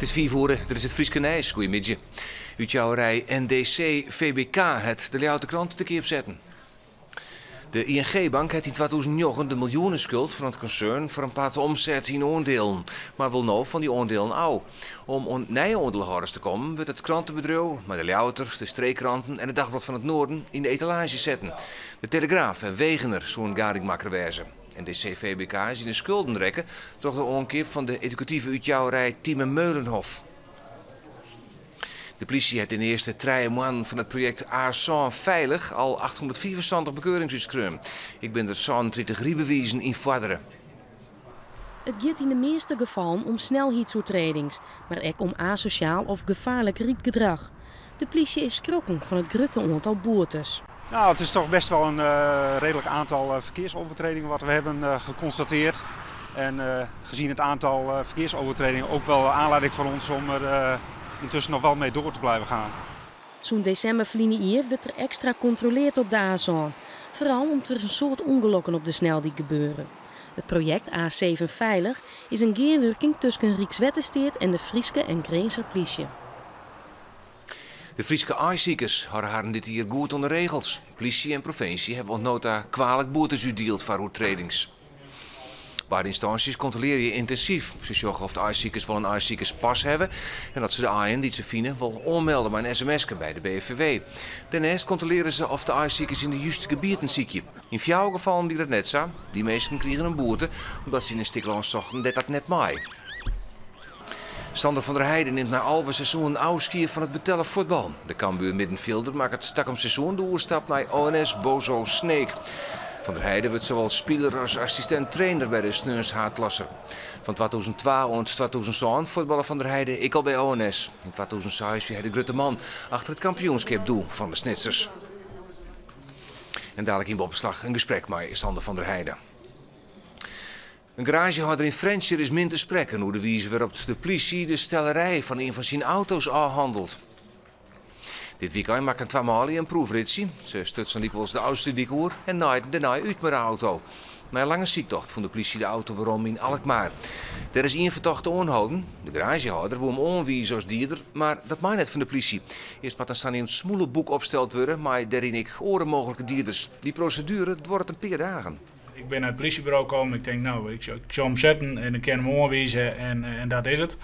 It is 5 oere, dit is it Fryske nijs. Goeiemiddei. Utjouwerij NDC VBK hat de Ljouwerter Krante te keap setten. De ING-bank hat yn 2009 de miljoeneskuld fan it konsern foar in part omset yn oandielen, mar wol no fan dy oandielen ôf. Om oan nije oandielhâlders te kommen wurdt it krantebedriuw mei de Ljouwerter, de streekkranten en it Dagblad van het Noorden yn de etalaazje setten. De Telegraaf en Wegener soenen gadingmakker wêze. NDC VBK is yn de skulden rekke troch de oankeap fan de edukative útjouwerij Tieme Meulenhoff. De plysje hat yn de earste 3 moannen fan it projekt A7 Feilich al 875 bekeurings útskreaun. Ek binne der 37 rydbewizen ynfoardere. It giet yn de measte gefallen om snelheidsoertrêdings, mar ek om asosjaal of gefaarlik rydgedrach. De plysje is skrokken fan it grutte oantal boetes. Nou, het is toch best wel een redelijk aantal verkeersovertredingen wat we hebben geconstateerd. En gezien het aantal verkeersovertredingen ook wel aanleiding voor ons om er intussen nog wel mee door te blijven gaan. Sûnt desimber ferline jier wurdt der ekstra kontrolearre op de A7. Foaral om't der in soad ûngelokken op de sneldyk gebeure. It projekt A7 Feilich is in gearwurking tusken Rykswettersteat en de Fryske en Grinzer plysje. De Fryske aaisikers hâlde harren dit jier goed oan de regels. Plysje en provinsje hawwe oant no ta kwalik boetes útdield foar oertrêdings. Beide ynstânsjes kontrolearje yntinsyf. Se sjogge oft de aaisikers wol in aaisikerspas hawwe en dat se de aaien dy't se fine wol oanmelde mei in sms by de BFVW. Dêrneist kontrolearje se oft de aaisikers yn de juste gebieten sykje. Yn 4 gefallen wie dat net sa. Dy minsken krigen in boete omdat se yn in stik lân sochten dêr't dat net mei. Sander van der Heijden nimt nei 11 seizoenen ôfskie fan it betelle fuotbal. De Cambuur middenfjilder makket takom seizoen de oerstap nei ONS Boso Sneek. Van der Heijden wurdt sawol spiler as assistint-trainer by de sneonshaadklasser. Fan 2002 oant 2007 fuotballe Van der Heijden ek al by ONS. Yn 2006 wie hy de grutte man achter it kampioenskip doe fan de Snitsers. En dalik yn Boppeslach in gesprek mei Sander van der Heijden. In garaazjehâlder yn Frjentsjer is min te sprekken oer de wize wêrop't de plysje de stellerij fan ien fan syn auto's ôfhannelet. Dit wykein makken twa manlju in proefritsje. Se stutsen lykwols de Ofslútdyk oer en naaiden dêrnei út mei de auto. Nei in lange syktocht fûn de plysje de auto werom yn Alkmaar. Dêr is ien fertochte oanholden. De garaazjehâlder woe him oanwize as dieder, mar dat mei net fan de plysje. Earst moat in saneamd smoeleboek opsteld wurde mei dêryn ek oare mooglike dieders. Dy proseduere duorret in pear dagen. Ik bin nei it plysjeburo kommen. Ik tink, no, ik sil him setten en ik kin him oanwize en dat is it.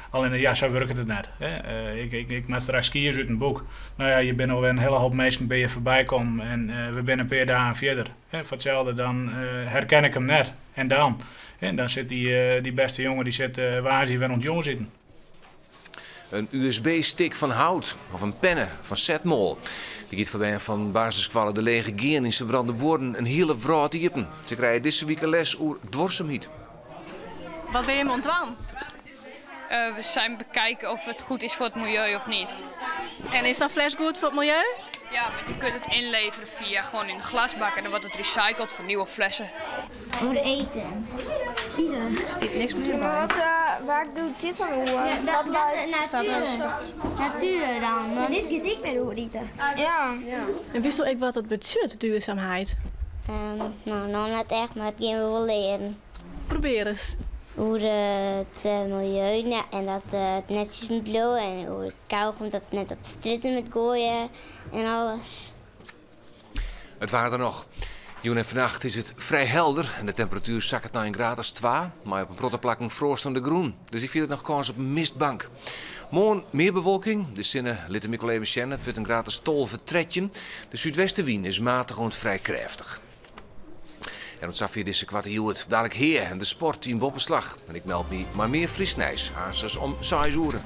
Allinnich, ja, sa wurket it net. Hè. Ik moat straks kieze út in boek. No ja, je binne alwer in hiele hoop minsken by je foarby kommen en we binne in pear dagen fierder. Hè. Foar itselde dan herken ik him net. En dan? Hè, dan sit dy bêste jonge dy sit woansdei wer oan it jûnsiten. In USB-stick fan hout of in penne fan setmoal. Dy giet foar bern fan basisskoalle De Lege Geaën yn Sibrandabuorren in hiele wrâld iepen. Se krije dizze wike les oer duorsumheid. Wat binne jim oan it dwaan? We zijn bekijken of het goed is voor het milieu of niet. En is zo'n fles goed voor het milieu? Ja, want je kunt het inleveren via gewoon in een glasbak en dan wordt het recycled voor nieuwe flessen. Oer iten. Er stiet niks mear by. Wat, waar doet dit dan oer? Ja, dat, natuer. Natuer dan, want dit giet ek wer oer iten. Ja. En witsto ek wat dat betsjut, duurzaamheid? No, noch net echt, mar dat geane we wol learen. Probearje ris. Oer it miljeu ja, en dat it netsjes moat bliuwe en oer kaugom dat net op de strjitte moat goaie en alles. It waar dan noch. Jûn en fannacht is it frij helder en de temperatuer sakket nei in graad as 2, mei op in protte plakken froast oan de grûn. Dus ik fierder noch kâns op in mistbank. Moarn mear bewolking, de sinne lit him ek wol even sjen. It wurdt in graad as 12, 13. De súdwestewyn is matich oant frij krêftich. En oant safier dizze koarte Hjoed. Dalik Hea en de sport yn Boppeslach. En ik meld my mei mear Frysk nijs, aansens om 6 oere.